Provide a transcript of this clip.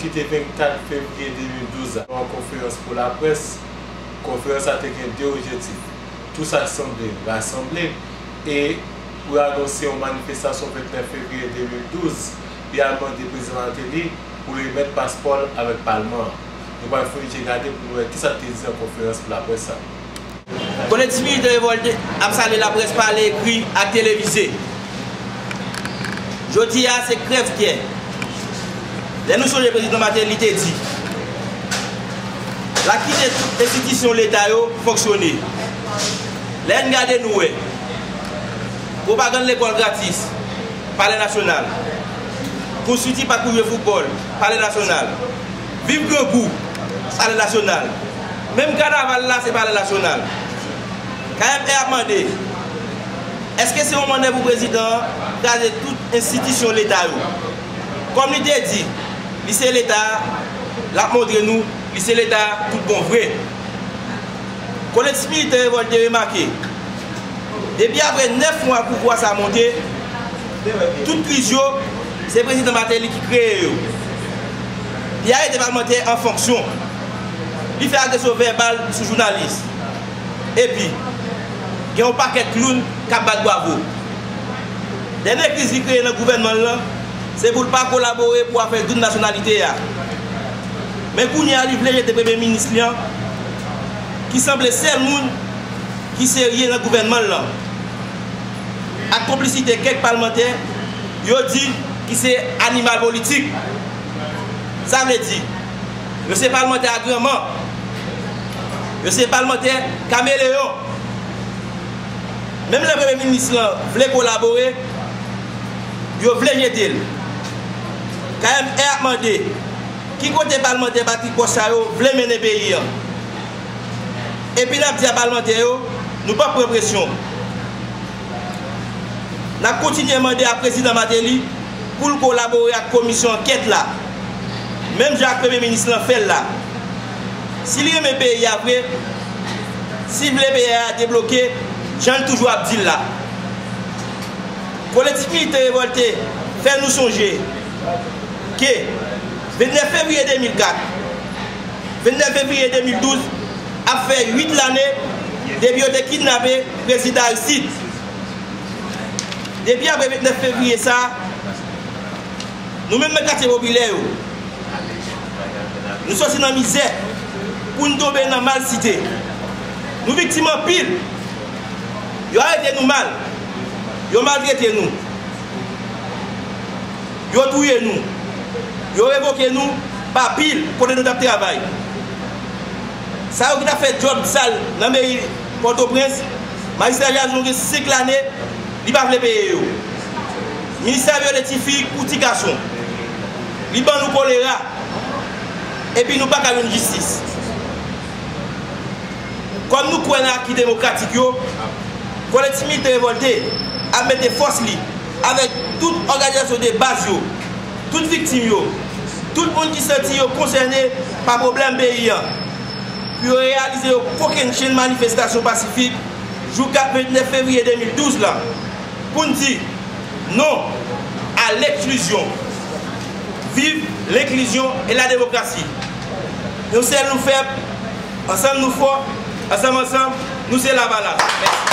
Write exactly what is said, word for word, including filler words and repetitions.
Ki te vennkat fevriye de mil douz la, yon konferans pou laprès. Konferans la te gen de objektif. Tou sa k sanble, rasanble e pou anonse yon manifestasyon vennèf fevriye de mil douz, li al mande prezidan Martelly pou l remèt paspò l avèk palman an. Nou pral fouye je gade pou nou wè kisa l te di nan konferans pou laprès sa. Kolektif Militè Revòlte ap salye laprès pale, ekri ak televize. Jodi a, se krèv kyè. Lè nou sonje prezidan Martelly te di, l ap kite tout enstitisyon Leta yo fonksyone. Lè n gade, nou wè pwopagann lekòl gratis, Palè Nasyonal. Kou City pa kou jwe foutbòl, Palè Nasyonal. Viv Grangou, Palè Nasyonal. Menm kanaval la, se Palè Nasyonal. K M R ap mande, èske se yon mannèv pou prezidan an kraze tout enstitisyon Leta yo? Kòm li te di, li se Leta a, l ap montre nou li se Leta a tout bon vre. Kolektif Militè Revòlte remake, depi apre nèf mwa pouvwa sa monte, tout kriz yo, se prezidan Martelly ki kreye yo. Li arete palmantè an fonksyon. Li fè agresyon vèbal sou jounalis. Epi, gen yon pakèt kloun k ap bat bwavo. Dènye kriz li kreye nan gouvènman l lan, se pou l pa kolabore pou afè doub nasyonalite a. Men kounye a, li vle jete premye minis li an, ki sanble sèl moun ki serye nan gouvènman l lan, ak konplisite kèk palmantè yo di ki se animal politik. Sa vle di, yo se palmantè agranman, yo se palmantè kameleyon. Menm lè premye minis lan vle kolabore, yo vle jete l. K M R ap mande, ki kote palmantè batrik pòch sa yo vle mennen peyi an? Epi n ap di a palmantè yo, nou p ap pran presyon. N ap kontinye mande a prezidan Martelly pou l kolabore ak komisyon ankèt la, menm jan ak premye minis lan fè l la. Si li renmen peyi a vre, si l vle peyi a debloke, jan l toujou ap di l la. Kolektif Militè Revòlte fè nou sonje ke vennèf fevriye de mil kat, vennèf fevriye de mil douz ap fè uit lane depi yo te kidnape prezidan Aristide. Depi apre vennèf fevriye sa a, nou menm nan katye popilè yo, nou soti nan mizè pou n tonbe nan malsite. Nou viktim anpil. Yo arete nou mal. Yo maltrete nou. Yo touye nou. Yo revoke nou pa pil kote nou t ap travay. Sa yo ki t ap fè djòb sal nan meri Pòtoprens, majistra Jackson gen senk lane, li pa vle peye yo. Minis la vyole tifi kou ti gason. Li ban nou kolera. Epi nou pa ka jwenn jistis. Kòm nou kwè nan aki demokratik yo, Kolektif Militè Revòlte ap mete fòs li avèk tout òganizasyon de baz yo, tout viktim yo, tout moun ki santi yo konsène pa pwoblèm peyi an, pou yo reyalize yon kokennchenn manifestasyon pasifik jou kat vennèf fevriye de mil douz la, pou n di non à l'exclusion. Vive l'inclusion et la démocratie. Yon sèl nou fèb, ansanm nou fò, ansanm ansanm, nou se Lavalas. Mèsi.